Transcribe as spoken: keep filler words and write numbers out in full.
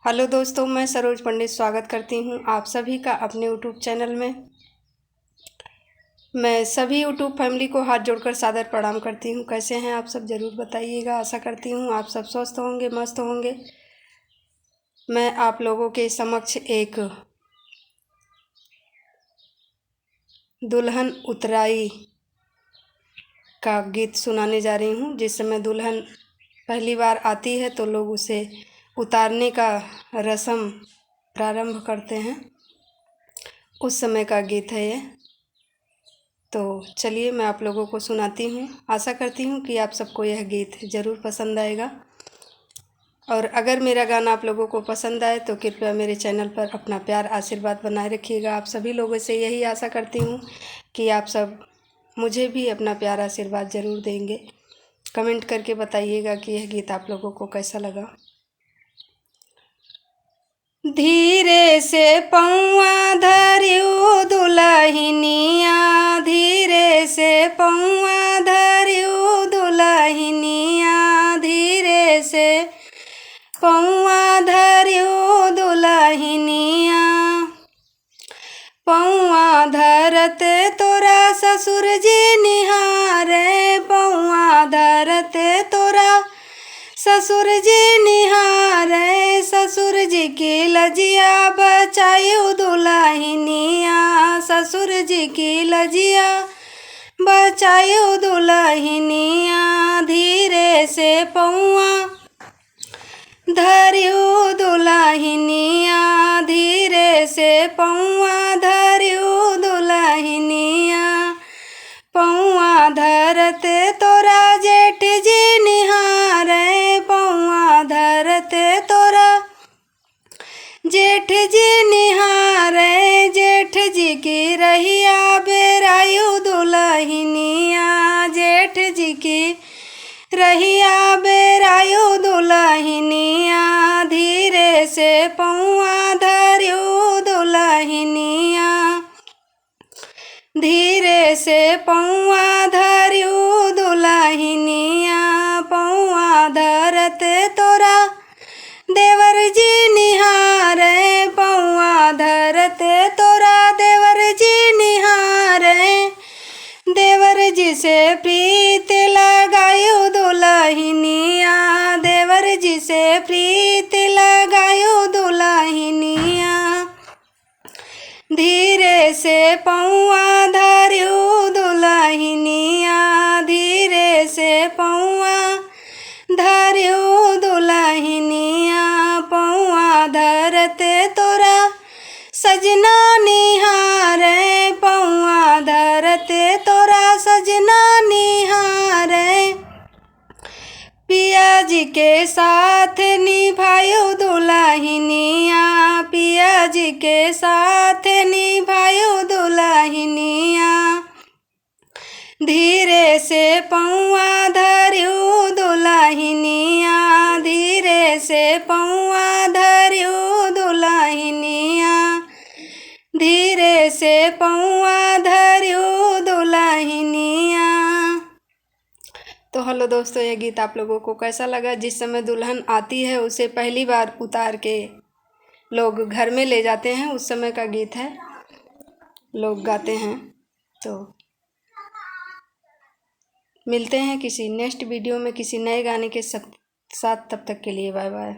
हेलो दोस्तों, मैं सरोज पंडित स्वागत करती हूँ आप सभी का अपने YouTube चैनल में। मैं सभी YouTube फैमिली को हाथ जोड़कर सादर प्रणाम करती हूँ। कैसे हैं आप सब, ज़रूर बताइएगा। आशा करती हूँ आप सब स्वस्थ होंगे, मस्त होंगे। मैं आप लोगों के समक्ष एक दुल्हन उतराई का गीत सुनाने जा रही हूँ। जिस समय दुल्हन पहली बार आती है तो लोग उसे उतारने का रस्म प्रारंभ करते हैं, उस समय का गीत है ये। तो चलिए, मैं आप लोगों को सुनाती हूँ। आशा करती हूँ कि आप सबको यह गीत ज़रूर पसंद आएगा। और अगर मेरा गाना आप लोगों को पसंद आए तो कृपया मेरे चैनल पर अपना प्यार आशीर्वाद बनाए रखिएगा। आप सभी लोगों से यही आशा करती हूँ कि आप सब मुझे भी अपना प्यार आशीर्वाद ज़रूर देंगे। कमेंट करके बताइएगा कि यह गीत आप लोगों को कैसा लगा। धीरे से पौआ धरिउ दुलहिनिया, धीरे से पौआ धरिउ दुलहिनिया, धीरे से पौआ धरिउ दुलहिनिया। पौआ धरत तोरा ससुर जी निहारे, पौआ धरत तोरा ससुर जी निहारे, ससुर जी की लजिया बचाइउ दुलहिनिया, ससुर जी की लजिया बचाइउ दुलहिनिया। धीरे से पौआ धरिउ दुलहिनिया, धीरे से पौआ धरिउ दुलहिनिया। पौआ धरत तोरा जेठ जी निहारे, पौआ धरत तोरा जेठ जी निहारे, जेठ जी की रहिया बेराइउ दुलहिनिया, जेठ जी की रहिया बेराइउ दुलहिनिया। धीरे से पौआ धरिउ दुलहिनिया, धीरे से पौआ धरिउ दुलहिनिया। पौआ धरत तोरा देवर जी निहारे, पौआ धरत तोरा देवर जी निहारे। देवर जी से प्रीत लगाइउ दुलहिनिया, देवर जी से प्रीत लगाइउ दुलहिनिया। धीरे से पौआ धरिउ दुलहिनिया, धीरे से पौआ धरिउ दुलहिनिया। पौआ धरत तोरा सजना निहारे, पौआ धरत तोरा सजना निहारे। पिया जी के साथ निभाइउ दुलहिनिया, पिया जी के साथ निभाइउ दुलहिनिया। धीरे से पौआ धरिउ दुलहिनिया, धीरे से पौआ धरिउ दुलहिनिया, धीरे से पौआ धरिउ दुलहिनिया। तो हेलो दोस्तों, यह गीत आप लोगों को कैसा लगा? जिस समय दुल्हन आती है, उसे पहली बार उतार के लोग घर में ले जाते हैं, उस समय का गीत है, लोग गाते हैं। तो मिलते हैं किसी नेक्स्ट वीडियो में किसी नए गाने के साथ। तब तक के लिए बाय बाय।